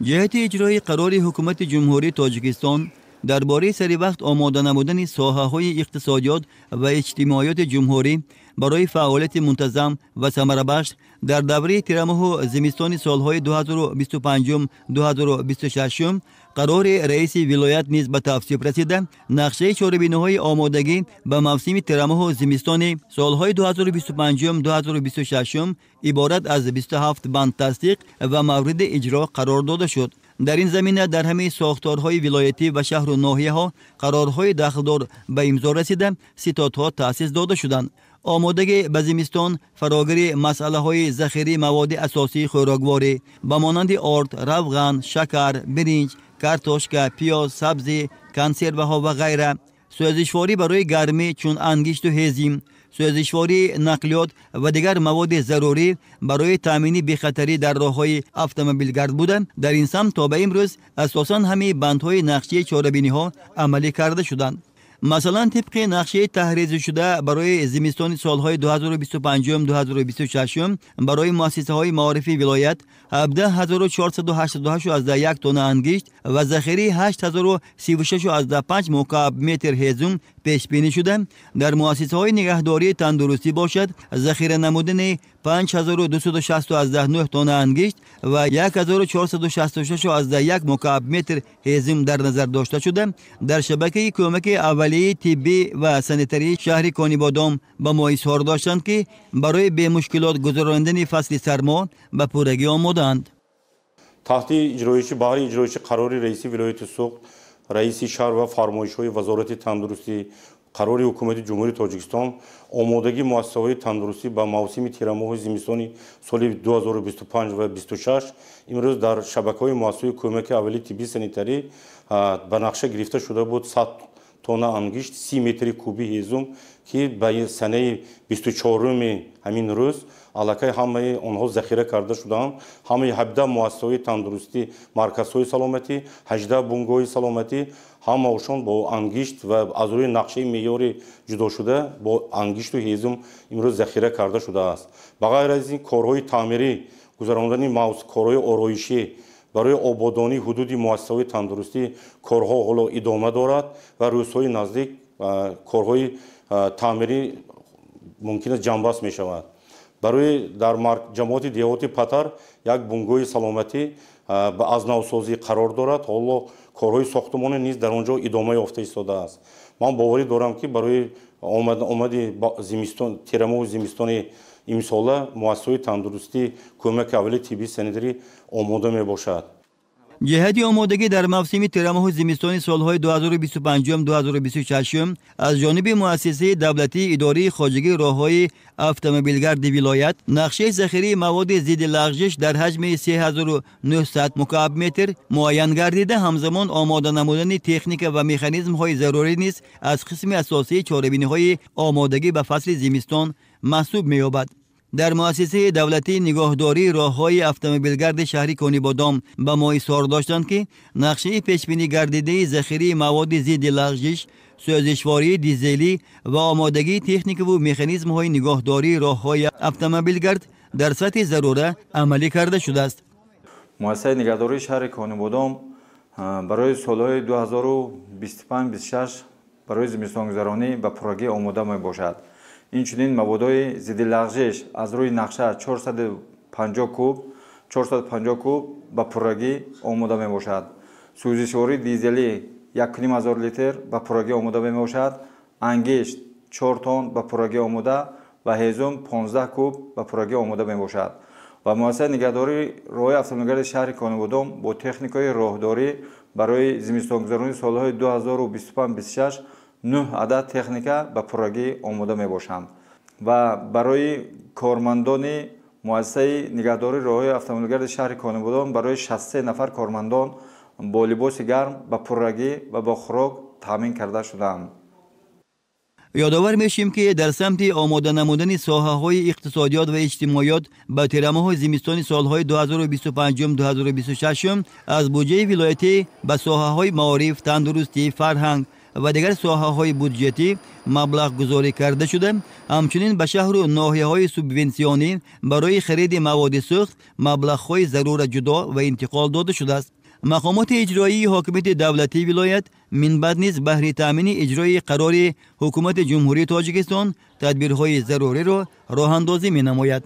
Ҷиҳати иҷрои қарори Ҳукумати Ҷумҳурии Тоҷикистон дар бораи саривақт омода намудани соҳаҳои иқтисодиёт ва иҷтимоиёти ҷумҳурӣ барои фаъолияти мунтазам ва самарабахш дар давраи тирамоҳу зимистони солҳои 2025-2026 қарори раиси вилоят низ ба тавсиф расида, нақшаи чорабиниҳои омодагӣ ба мавсими тирамоҳу зимистони солҳои 2025-2026 иборат аз 27 банд тасдиқ ва мавриди иҷро қарор дода шуд. Дар ин замина дар ҳамаи сохторҳои вилоятӣ ва шаҳру ноҳияҳо қарорҳои дахлдор ба имзо расида, ситодҳо таъсис дода шуданд. Омодагӣ ба зимистон фарогири масъалаҳои захираи маводи асосии хӯрокворӣ ба монанди орд, равған, шакар, биринҷ, картошка, пиёз, сабзӣ, консерваҳо ва ғайра, сӯзишворӣ барои гармӣ чун ангишту ҳезим, сӯзишвории нақлиёт ва дигар маводи зарурӣ барои таъмини бехатарӣ дар роҳҳои автомобилгард буда, дар ин самт то ба имрӯз асосан ҳамаи бандҳои нақшаи чорабиниҳо амалӣ карда шуданд. Масалан, тибқи нақшаи таҳризшуда барои зимистони солҳои 2025-2026 барои муассисаҳои маорифи вилоят 17488,1 тонна ангишт ва захираи 8036,5 мукааб метр ҳезум пешбинӣ шуда, дар муассисаҳои нигаҳдории тандурустӣ бошад захира намудани 5260,9 тонна ангишт ва 1466,1 мукааб метр ҳезум дар назар дошта шуда, дар шабакаи кӯмаки аввалияи тиббӣ ва санитарии шаҳри Конибодом ба мо изҳор доштанд, ки барои бемушкилот гузаронидани фасли сармо ба пуррагӣ омодаанд. Таҳти иҷроиши баҳри иҷроиши қарори раиси вилояти Суғд, раиси шаҳр ва фармоишҳои Вазорати тандурустӣ, қарори Ҳукумати Ҷумҳурии Тоҷикистон омодагии муассисаҳои тандурустӣ ба мавсими тирамоҳи зимистони соли 2025 ва 26 имрӯз дар шабакаҳои муассисаҳои кӯмаки аввалии тиббии санитарӣ ба нақша гирифта шуда буд 100 тонна ангишт, 30 метри куби ҳезум, ки ба санаи 24-уми ҳамин рӯз аллакай ҳамаи онҳо захира карда шудаанд. Ҳамаи 17 муассисаҳои тандурустӣ, марказҳои саломатӣ, 18 бунгоҳи саломатӣ ҳамаошон бо ангишт ва аз рӯи нақшаи меъёри ҷудошуда бо ангишту ҳезум имрӯз захира карда шудааст. Ба ғайр аз ин, корҳои таъмирӣ, гузарондани корҳои ороишӣ барои ободонии ҳудуди муассисаҳои тандурустӣ корҳо ҳоло идома дорад ва рӯзҳои наздик корҳои таъмирӣ мумкин аст ҷамъбаст мешавад. Барои дар ҷамоати деҳоти Патар як бунгоҳи саломатӣ ба аз навсозӣ қарор дорад. Ҳоло корҳои сохтмонӣ низ дар он ҷо идома ёфта истодааст. Ман боварӣ дорам, ки барои омади зимистон, тирамоҳу зимистони имсола муассисаҳои тандурустӣ, кӯмаки аввалии тиббии санитарӣ омода мебошад. Ҷиҳати омодагӣ дар мавсими тирамоҳу зимистони солҳои 2025-2026 аз ҷониби муассисаи давлатии идораи хоҷагии роҳҳои автомобилгарди вилоят нақшаи захираи маводи зидди лағжиш дар ҳаҷми 3900 мукааб метр муайян гардида, ҳамзамон омода намудани техника ва механизмҳои зарурӣ низ аз қисми асосии чорабиниҳои омодагӣ ба фасли зимистон маҳсуб меёбад. Дар муассисаи давлатии нигоҳдории роҳҳои автомобилгарди шаҳри Конибодом ба мо изҳор доштанд, ки нақшаи пешбинӣ гардидаи захираи маводи зидди лағжиш, сӯзишвории дизелӣ ва омодагии техникаву механизмҳои нигоҳдории роҳҳои автомобилгард дар сатҳи зарура амалӣ карда шудааст. Муассисаи нигаҳдории шаҳри Конибодом барои солҳои 2025-26 барои зимистонгузаронӣ ба пуррагӣ омода мебошад. Инчунин маводҳои зидди лағжиш аз рӯи нақша 450 куб ба пуррагӣ омода мебошад. Сӯзишвории дизелӣ 1500 литр ба пуррагӣ омода мебошад. Ангишт 4 тонн ба пуррагӣ омода ва ҳезум 15 куб ба пуррагӣ омода мебошад. Ва муассисаи нигаҳдории роҳи автомобилгарди шаҳри Конибодом бо техникаи роҳдорӣ барои зимистонгузаронии солҳои 2025-26 9 адад техника ба пуррагӣ омода мебошанд ва барои кормандони муассисаи нигаҳдории роҳҳои автомобилгарди шаҳри Конибодом барои 63 нафар кормандон бо либоси гарм ба пуррагӣ ва бо хӯрок таъмин карда шудаанд. Ёдовар мешем, ки дар самти омода намудани соҳаҳои иқтисодиёт ва иҷтимоиёт ба тирамоҳи зимистони солҳои 2025-2026 аз буҷаи вилоятӣ ба соҳаҳои маориф, тандурустӣ, фарҳанг, ва дигар соҳаҳои буҷетӣ маблағгузорӣ карда шуда, ҳамчунин ба шаҳру ноҳияҳои субвенсионӣ барои хариди маводи сӯхт маблағҳои зарура ҷудо ва интиқол дода шудааст. Мақомоти иҷроии ҳокимияти давлатии вилоят минбаъд низ баҳри таъмини иҷрои қарори Ҳукумати Ҷумҳурии Тоҷикистон тадбирҳои заруриро роҳандозӣ менамояд.